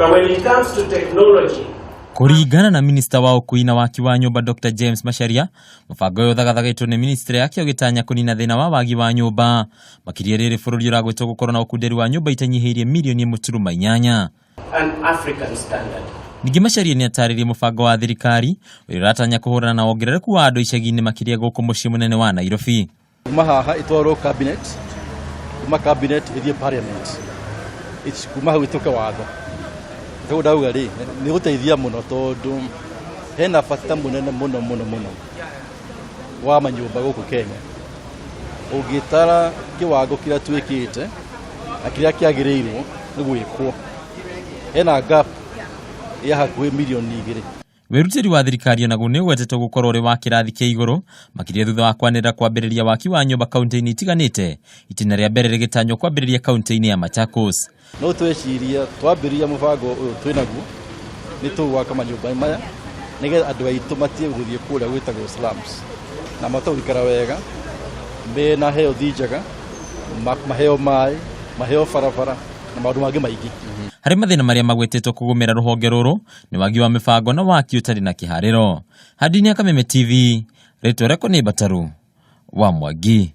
But when it comes to technology, Kũringana na minista wa ũkui na waki wa nyũmba Dr James Macharia, mũbango ũyũ ũthagathagatwo nĩ ministry yake ũgĩtanya kũnina thĩna wa wagi wa nyũmba, makĩria rĩrĩ bũrũri ũragwetwo gũkorwo na ũkunderi wa nyũmba itanyihĩirie mirioni 1.8. An African standard. Ningĩ Macharia nĩ atarĩrie mũbango wa thirikari ũrĩa ũratanya kũhũrana na wongerereku wa andũ icagi-inĩ, makĩria gũkũ mũciĩ mũnene wa Nairobi. Kuma haha itwarwo cabinet, kuma cabinet ĩthiĩ parliament, kuma hau ĩtuĩke watho. Taguo ndauga rĩ, nĩ gũteithia mũno tondũ hena bata mũnene mũno mũno mũno wa manyũmba gũkũ Kenya. Ũngĩtara kĩwango kĩrĩa twĩkĩte na kĩrĩa kĩagĩrĩirwo nĩ gwĩkwo, hena gap ya hakuhĩ mirioni 2. Wĩrutĩri wa thirikari onaguo nĩ ũgwetetwo gũkorwo ũrĩ wa kĩrathi kĩa igũrũ, makĩria thutha wa kwanĩrĩra kwambĩrĩria waki wa nyũmba kaunti-inĩ itiganĩte, itĩna rĩa mbere rĩgĩtanywo kwambĩrĩria kaunti-inĩ ya Machakos. No tweciria twambĩrĩria mũbango ũyũ twĩnaguo, nĩ tũgwaka manyũmba maya nĩgetha andũ aitũ matige gũthiĩ kũrĩa gwĩtagwo slums na mahote gũikara wega mena health njega, maheo maĩ, maheo barabara na maũndũ mangĩ maingĩ. Harĩ mathĩna marĩa magwetetwo kũgũmĩra rũhonge rũrũ nĩ wagi wa mĩbango na waki ũtarĩ na kĩharĩro. Handini ya Kameme TV, rĩtwa rĩakwa nĩ Mbataru wa Mwangi.